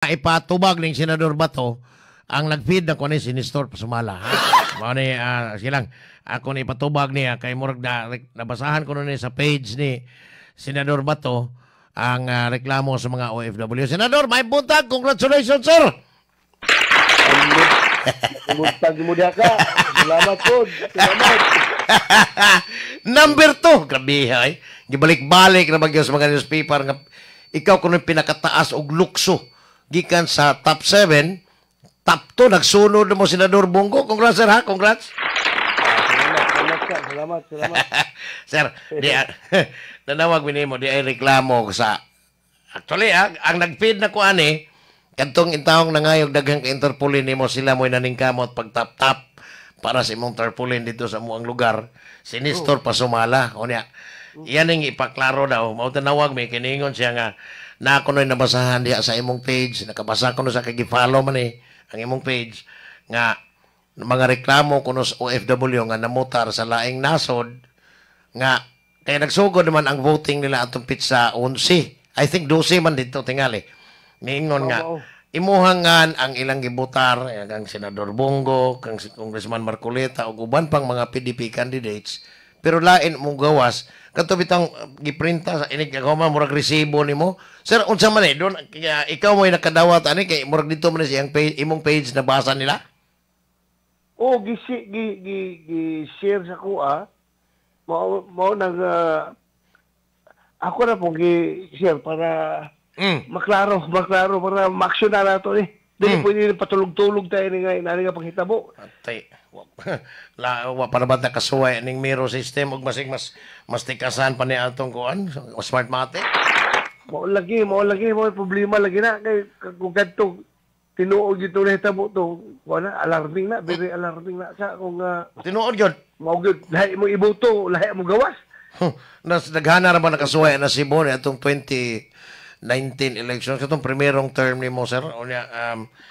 Ipatubag ning Senador Bato ang nag-feed na ko ni si Nestor Pasumala. Ha? Mao ni silang ako ni ipatubag niya kay murag na, nabasahan ko ni sa page ni Senador Bato ang reklamo sa mga OFW. Senador, may buntag. Congratulations, sir. Buntag mo diha ka. Salamat po. Salamat. Number 2. Grabe ay. Gibalik-balik na bagyo sa mga newspaper nga ikaw kuno pinakataas og lukso gikan sa top 7, top 2, nagsunod na mo Senador Bong Go. Congrats, sir, ha. Congrats. Salamat, salamat ka. Salamat, salamat. Sir, di nanawag mi nimo di ay reklamo sa actually ang nag-feed na ko ani kadtong intawong nangayog daghang ka tarpaulin nimo, sila mo'y naningkamot pag tap-tap para sa imong tarpaulin dito sa amuang lugar, si Nestor Pasumala. Unya yan ang ipaklaro daw, mao tanawag mi kiningon siya nga na ako no'y nabasahan diha sa imong page, nakabasa ko no sa kay gi-follow man eh ang imong page nga mga reklamo kuno sa OFW nga namutar sa laing nasod nga kaya nagsugod naman ang voting nila atong petsa 11, I think 12 man dito tingali. Niingon nga imuhangan ang ilang gibutar kang Senador Bong Go, kang si Congressman Marcoleta ug uban pang mga PDP candidates, pero lain mong gawas kadto bitang giprinta sa inig ako man murag resibo nimo. Sir, unsa man eh doon kaya ikaw mo'y nakadawat ani kay murag dito man siyang page, imong page nabasa nila? Oh, gi gi gi, gi share sa kuha. Mao mao nang ako na pong gi-share para maklaro, maklaro para ma-action na nato ni. Dili pwede patulog-tulog tayo ni nga inani nga panghitabo. Atay. La wa para ba ta kasuway ning mirror system ug masig mas mas tikasan pa ni atong kuan Smartmatic? Mao lagi, mao problema lagi na kay kung kadto tinuod gyud na hitabo to, wala, alarming na, very alarming na sa kung Tinuod gyud. Mao gyud lahi mo iboto, lahi mo gawas. Huh, nas naghana ra ba nakasuway na si Bon atong 2019 election katong primerong term nimo, sir? Unya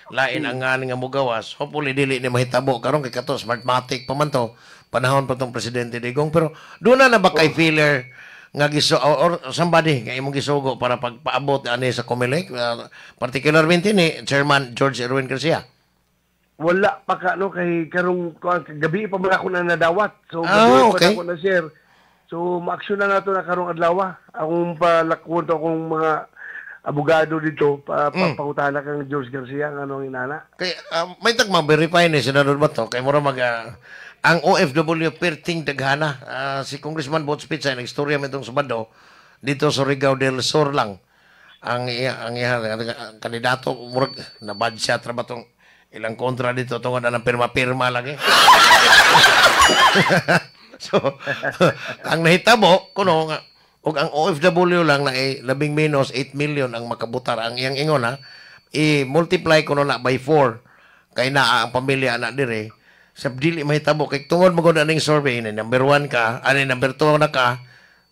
lain ang nga mugawas. Hopefully dili ni mahitabo karon kay kato Smartmatic pa man to, panahon pa tong Presidente Digong, pero doon na na ba kay feeler nga giso or somebody nga imong gisugo para pagpaabot ani sa COMELEC, particularmente ni Chairman George Erwin Garcia? Wala pa ka no kay karong kuan gabi pa man ako na nadawat. So gabi pa na ako na share. So ma-action na nato na karong adlaw. Akong palakwon to akong mga abogado dito pa, pa pangutana kang George Garcia ang anong inana. Kay may tag ma-verify ni Senador Bato kay mura mag ang OFW perting daghana. Si Congressman Butch Pichay nagstorya man itong Sabado dito sa Surigao del Sur lang ang iya ang kandidato murag na bad shot ra ba tong ilang kontra dito tungod na ng pirma-pirma lagi. So ang nahitabo kuno nga ug ang OFW lang na eh, labing menos 8 million ang makabutar ang iyang ingon ha, i-multiply kuno na by 4 kay naa ang pamilya na dire sa dili mahitabo kay tungod mo gud aning survey ni number 1 ka ani number 2 na ka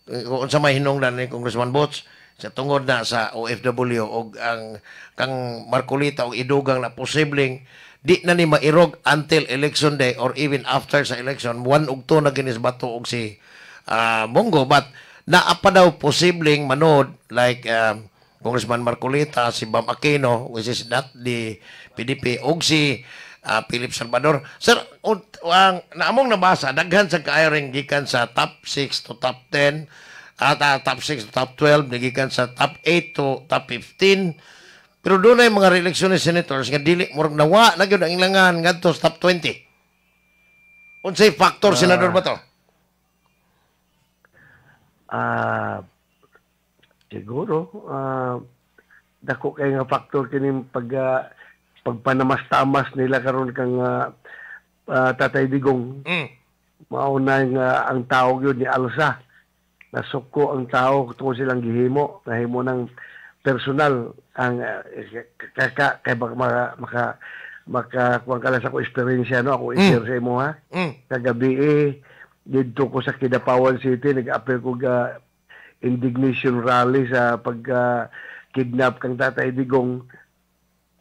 kung unsa may hinungdan ni Congressman Butch sa tungod na sa OFW og ang kang Marcoleta og idugang na posibleng di na ni mairog until election day or even after sa election, 1 ug 2 na ginis Bato og si Bong Go, but naa pa daw posibleng manod like Congressman Marcoleta, si Bam Aquino, which is not the PDP, og si Philip Salvador. Sir, ang naamong nabasa, daghan sa kaayo rin gikan sa top 6 to top 10, at top 6 to top 12, gikan sa top 8 to top 15. Pero doon ay mga re-election ni senators nga dili murag nawa na gyud ang ilangan ngadto sa top 20. Unsay factor, Senador Bato? Siguro dako kay nga factor kining pag pagpanamas-tamas nila karon kang Tatay Digong. Mao na nga ang tao gyud ni alsa. Nasuko ang tao tungod silang gihimo, nahimo ng personal ang kaka kay baka maka maka maka kuan ka lang sa ko eksperyensya no, ako i-share sa imo ha. Kagabi eh didto ko sa Kidapawan City, nag-appear ko ga indignation rally sa pag kidnap kang Tatay Digong.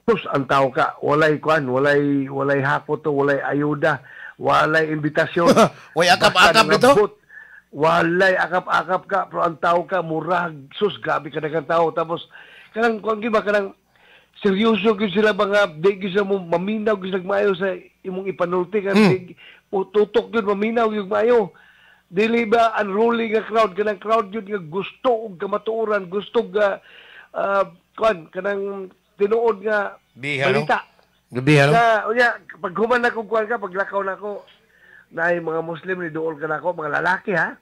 Sus, ang tao ka, walay kuan, walay walay hakot to, walay ayuda, walay imbitasyon. Way akap-akap Basta dito? nangabot. Walay akap-akap ka, pero ang tao ka murag, sus, grabe ka daghang tao. Tapos kanang kuan gyud ba kanang Seryoso gyud sila ba nga di gyud sila mo maminaw gyud sila maayo sa imong ipanulti kan tutok gyud, maminaw gyud maayo. Dili ba unruly nga crowd, kanang crowd gyud nga gusto og kamatuoran, gusto ga kuan, kanang tinuod nga Biha, no? balita. Gabi, ano? Sa unya pag human na kog kuan ka, paglakaw na ako, naay mga Muslim ni duol ka nako, mga lalaki ha.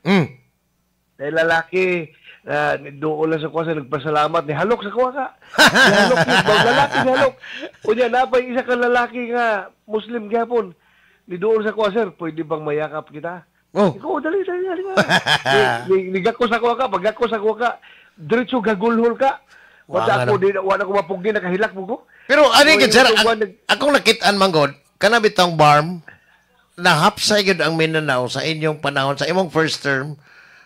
Dahil lalaki, doon lang sa kuha sa nagpasalamat, ni halok sa kuha ka. Ni halok yun, bang lalaki ni halok. Unya, napay isa ka lalaki nga, Muslim gyapon. Ni doon sa kuha, "Sir, pwede bang mayakap kita?" Oh. Ikaw, dali, dali, dali. Ni, ni, ni, sa kuha ka, pag gako sa kuha ka, diretso gagulhol ka. Wa Wala nga ako, no. di, wala ko mapugni, nakahilak mo ko. Pero ano Uy, gyud, sir, yung ang, akong nakitaan man god, kana bitong BARMM, nahapsay gyud ang Mindanao sa inyong panahon, sa imong first term,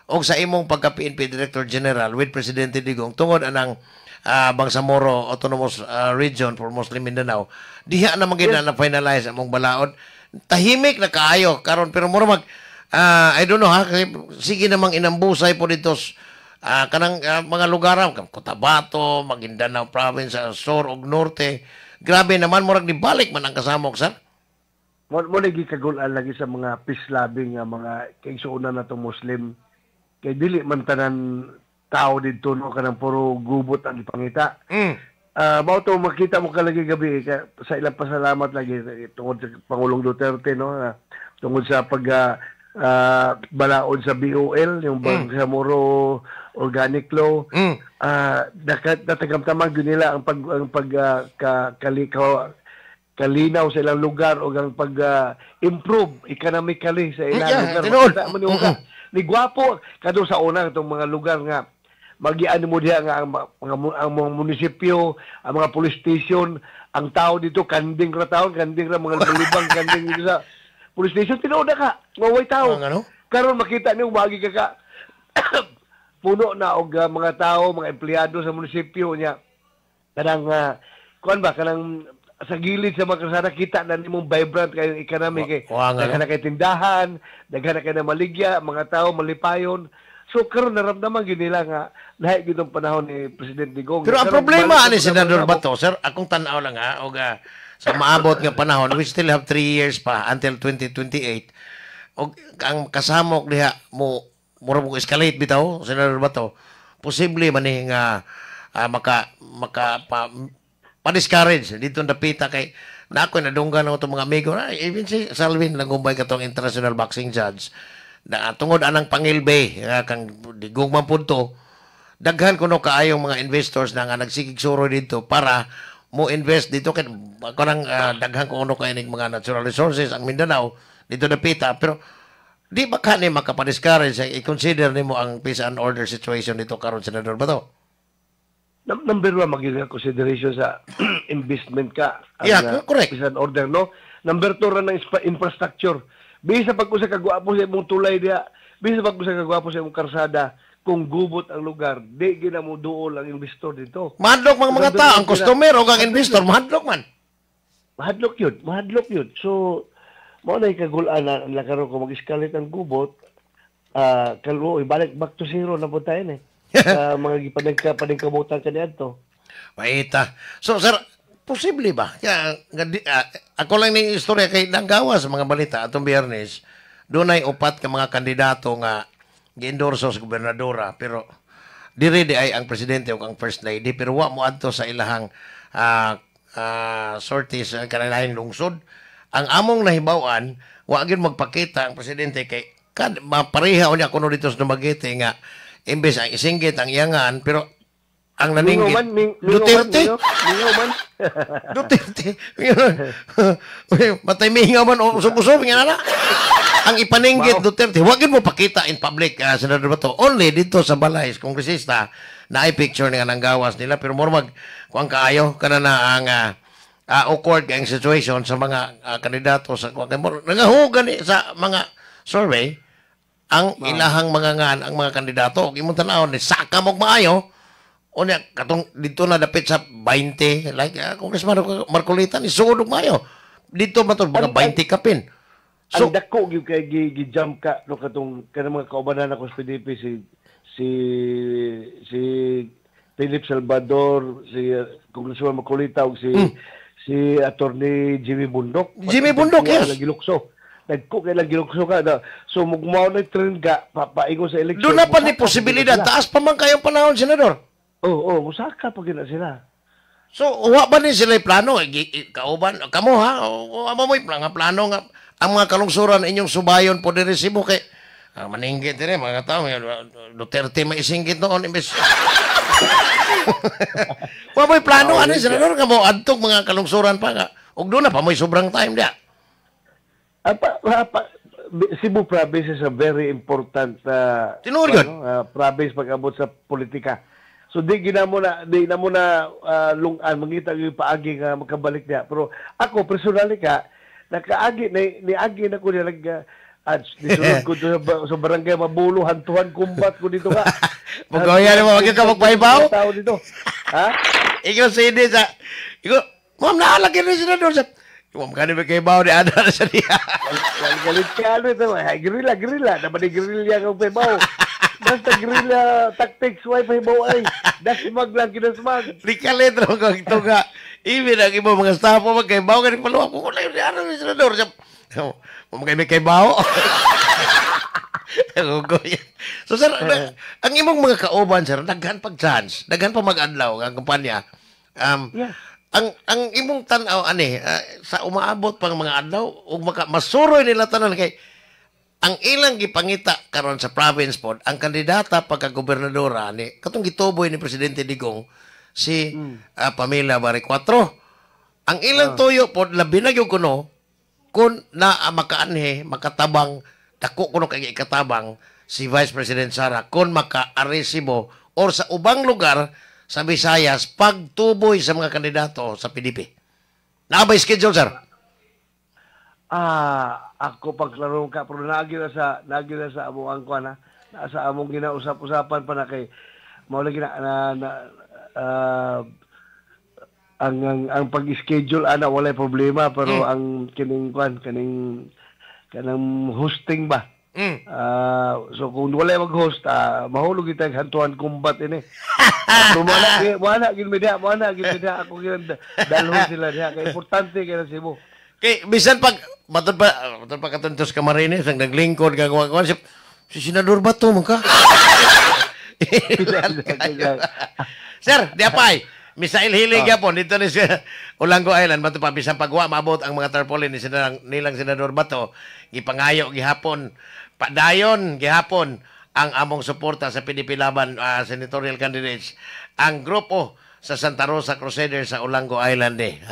o sa imong pagka-PNP Director General with Presidente Digong, tungod anang Bangsamoro Autonomous Region for Muslim Mindanao. Diha na man gyud na na-finalize among balaod. Tahimik na kaayo karon, pero mura mag I don't know ha, kasi sige namang inambusay po dito kanang mga lugar, Cotabato, Maguindanao Province, sa Sur ug Norte. Grabe naman, murag nibalik man ang kasamok, sir. Mo lagi kagulan lagi sa mga peace loving nga mga kaigsuonan na to Muslim. Kay dili man tanan tao didto, no, kanang puro gubot ang ipangita. Ah, mao to makita mo ka lagi gabi ka, sa ilang pasalamat lagi tungod sa Pangulong Duterte, no, tungod sa pag balaod sa BOL, yung Bangsamoro Organic Law. Dakat natagamtaman gyud nila ang pag ka, kali, ka, kalinaw sa ilang lugar o ang pag improve economically sa ilang lugar. Tinuod. Makita man nimo ka, ni gwapo kadto sa una itong mga lugar nga magian mo diha nga ang mga munisipyo, ang mga police station, ang tao dito kanding ra taon, kanding ra mga balibang kanding dito sa police station, tinuod na ka, nga tao. Ang ano? Karon makita niyo magi ka ka puno na og mga tao, mga empleyado sa munisipyo niya. Kanang kuan ba, kanang sa gilid sa mga kalsada kita na nimong vibrant kayong economy kay Wa nga, daghan no? na kay tindahan, daghan na kay na maligya, mga tao malipayon. So karon naramdaman gyud nila nga lahi gyud ang panahon ni President Digong. Pero ang Karon, problema balik ani sa Senador mga Bato, sir, akong tan-aw lang ha, og sa maabot nga panahon, we still have 3 years pa until 2028. Og ang kasamok diha mo mura mo escalate bitaw, Senador Bato. Posible man ni nga maka maka pa, pa-discourage dito dapita kay na ako nadunggan ng itong mga amigo na even si Salvin Langumbay, katong international boxing judge, na tungod anang pangilbe nga kang Digong man pud to, daghan kuno kaayong mga investors na nga nagsigig suro dito para mo invest dito kay ako nang daghan kuno kay ning mga natural resources ang Mindanao dito dapita. Pero di ba kani makapa-discourage, i-consider nimo ang peace and order situation dito karon, Senador Bato? Number one, magiging consideration sa investment ka. Ang, Yeah, correct. Peace and order, no? Number two ra ng infrastructure. Bisa pag usa ka gwapo sa imong tulay diha, bisa pag usa ka gwapo sa imong karsada, kung gubot ang lugar, di gina mo duol ang investor dito. Mahadlok mga mga Number tao, ang one sila. customer o ang investor, mahadlok man. Mahadlok yun, mahadlok yun. So, mao na kagulaan na ang karon kung mag-escalate ang gubot, kalwo, ibalik back to zero na po tayo eh. Sa mga gipanagka paningkamutan kaniadto. Maita. So, sir, posible ba? Kaya, nga ako lang ning istorya kay nanggawa sa mga balita atong Biyernes, dunay upat ka mga kandidato nga gi-endorso sa gobernadora, pero diri di ay ang presidente o ang first lady, pero wa mo adto sa ilahang sorties sa kanilang lungsod. Ang among nahibaw-an, wa gyud magpakita ang presidente kay kad mapareha unya kuno dito sa Dumaguete nga imbes ang isinggit ang iyangan, pero ang Mingaw naningit man, mingaw man, Duterte. Mingaw, mingaw man. Duterte. Matay mingaw man o usog-usog nga na. Ang ipaninggit Duterte, wag mo pakita in public, Senador Bato. Only dito sa balay kongresista na ay picture nga nanggawas nila, pero more mag kuang kaayo kana na ang awkward ang situation sa mga kandidato sa kuang kay nangahugan ni sa mga survey ang ilahang mga ngan ang mga kandidato ug imong tan-awon ni saka mo maayo. Unya katong dito na dapit sa 20, like Congressman Marcoleta ni suod og maayo dito man to mga 20 kapin. So ang dako gyud kay gi-jump ka no, katong kanang mga kaubanan ako sa PDP, si si si Philip Salvador, si Congressman Marcoleta ug si Attorney Jimmy Bondoc. Jimmy Bondoc, yes. Lang gilukso. Nagko kay lang gilukso ka na. So mugmao na trend ka paingon sa election. Doon na pa ni musaka posibilidad. pa Taas pa man kayong panahon, Senador. sila. Oo, oh, musaka pa gina sila. So, wa ba ni sila plano? Kauban, kamo ha? O, amo mo'y nga plano nga ang mga kalungsuran inyong subayon po diri Cebu kay maninggit din mga tao, Duterte may isinggit noon imbes. Wa mo'y plano ani, Senador, nga mo adtong mga kalungsuran pa nga. Ug doon na pa mo'y sobrang time dia. Cebu province is a very important Tinuod yun. ano, province pag-abot sa politika. So di na mo na lungan mangita yung paagi nga makabalik niya. Pero ako personally ka nakaagi ni niagi na ko niya nag nisunod ko doon sa barangay Mabulo, hand-to-hand combat ko dito ka. Mugoya ni mo, wag ka magpahibaw? Tao dito. Ha? Ikaw sa ini sa ikaw, ma'am, naalagi ni Senador sa. Ma'am, kani ba kay baw ni ada na sa diya. Galit ka ano ito. Ay, guerrilla, guerrilla. Dapat di guerrilla kang pahibaw. Basta guerrilla tactics, why pahibaw ay. Dasmag lang, kinasmag. Likalit ra ko ito nga. Even ang imo mga staff mo kay baw kani paluwa ko na ni ano ni Senador sa. Ma'am, kay may kay baw. Goy. So sir, ang imong mga kauban, sir, daghan pag chance, daghan pa mag-adlaw ang kumpanya. Ang imong tan-aw ani sa umaabot pang mga adlaw ug maka masuroy nila tanan kay ang ilang gipangita karon sa province pod ang kandidata pagka gobernadora ni katong gituboy ni Presidente Digong, si Pamela Baricuatro. Ang ilang tuyo pod labi na gyud kuno kung na makaanhi, makatabang, dako kuno kay ikatabang si Vice President Sara kung maka-Arecibo or sa ubang lugar sa Visayas pagtuboy sa mga kandidato sa PDP. Naa ba schedule, sir? Ako pagklaro ka pero naagi na sa among ang kuan ha. Sa among ginausap-usapan pa na kay mao lagi na ang pag-schedule ana walay problema, pero ang kining kuan kaning kanang hosting ba. So kung walay mag-host, mahulog kita hand-to-hand combat ini. Pero mo na gid mi diha, mo na gid mi diha, ako gid dalhon sila diha kay importante kay na Cebu. Kay bisan pag matod pa katuntos Camarines ang naglingkod gagawa ko si Senador Bato man ka. Sir, di apay. Misail hilig yapon dito ni sa Olango Island bato pa bisan pagwa maabot ang mga tarpaulin ni senador, nilang Senador Bato, gipangayo gihapon, padayon gihapon ang among suporta sa PDP Laban senatorial candidates, ang grupo sa Santa Rosa Crusaders sa Olango Island eh.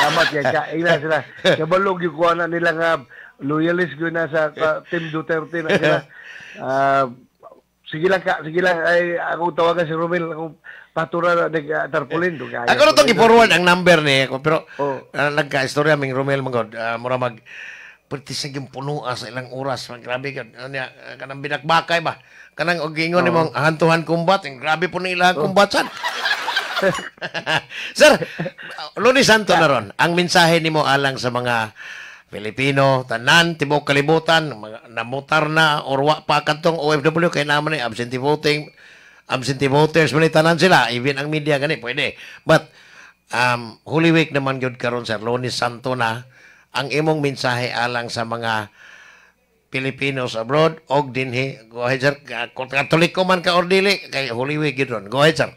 Salamat yan ka. Ila sila. Kabalog yung kuha na nila nga loyalist ko na sa Team Duterte na sila. Sige lang ka, sige lang. Ay, akong tawagan si Romel. Akong patura na nag tarpaulin. Ako na itong i-forward ang number ni ako, pero Oh. Nagka-istorya ming Romel magod, mura mag perti sa yung punoa sa ilang oras. Grabe ka. Ano niya, kanang binakbakay ba? Kanang og ingon oh. Nimong hand-to-hand combat. Grabe po na ilang combat sad. Sir, Lunes Santo na ron. Ang mensahe nimo alang sa mga Pilipino, tanan, tibok kalibutan, mga namutar na or wa pa kadtong OFW kay naman ni absentee voting, absentee voters man ni tanan sila, even ang media gani pwede. But Holy Week naman gyud karon, sir, Lunes Santo na, ang imong mensahe alang sa mga Pilipinos abroad og dinhi. Go ahead, sir. Kung Katoliko man ka or dili, kay Holy Week gyud ron. Go ahead, sir.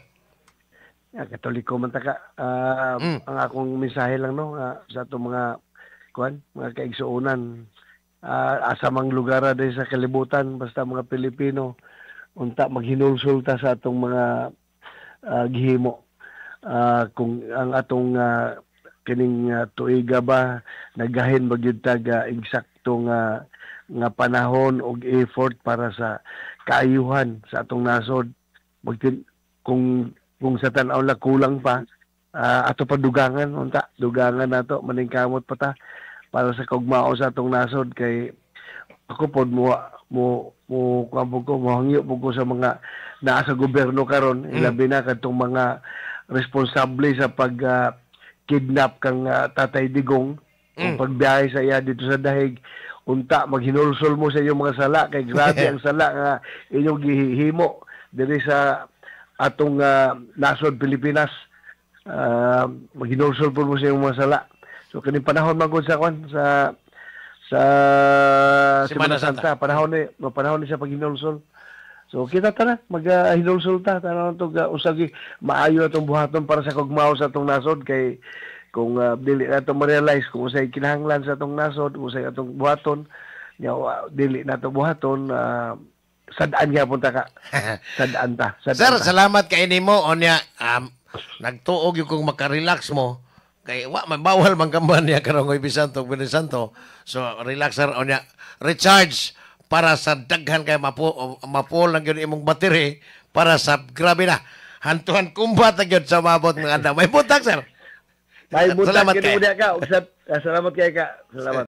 Ya, Katoliko man ta ka. Ang akong mensahe lang no sa atong mga kuan, mga kaigsuonan asa mang lugar din sa kalibutan, basta mga Pilipino, unta maghinulsol ta sa atong mga gihimo. Kung ang atong kining tuiga ba nagahin ba gyud ta ga eksakto nga panahon og effort para sa kaayuhan sa atong nasod. Kung sa tan-aw la kulang pa, ato pa dugangan, unta dugangan nato, maningkamot pa ta para sa kaugmao sa atong nasod kay ako pod mo kuan po ko, mohangyo po ko sa mga naa sa gobyerno karon, ilabi na kadtong mga responsable sa pag kidnap kang Tatay Digong mm. Pagbiyahe sa iya dito sa Dahig. Unta maghinulsol mo sa inyong mga sala kay grabe ang sala nga inyong gihimo diri sa atong nasod Pilipinas. Maghinulsol po mo sa iyong mga sala. So kining panahon man gud sa kwan sa Semana Semana Santa, panahon ni sa paghinulsol. So kita ta na maghinulsol ta tanan to usagi maayo atong buhaton para sa kugmao sa atong nasod, kay kung dili nato ma-realize kung unsay kinahanglan sa atong nasod, unsay atong buhaton nya, dili nato buhaton, sad-an gyapon ta ka. Sad-an ta. Sad-an Sir, ta. Salamat kay nimo onya, nagtuog yung kung makarelax mo kay wa man, bawal man kampanya karong Huwebes Santo, Biyernes Santo. So relax, sir, onya recharge para sa daghan kay mapo mapul lang gyud imong battery para sa grabe na hand-to-hand combat na gyud sa mabot ng adlaw. May buntag, sir. May buntag Salamat kini kay. mo diha ka. Ug salamat kay ka. Salamat.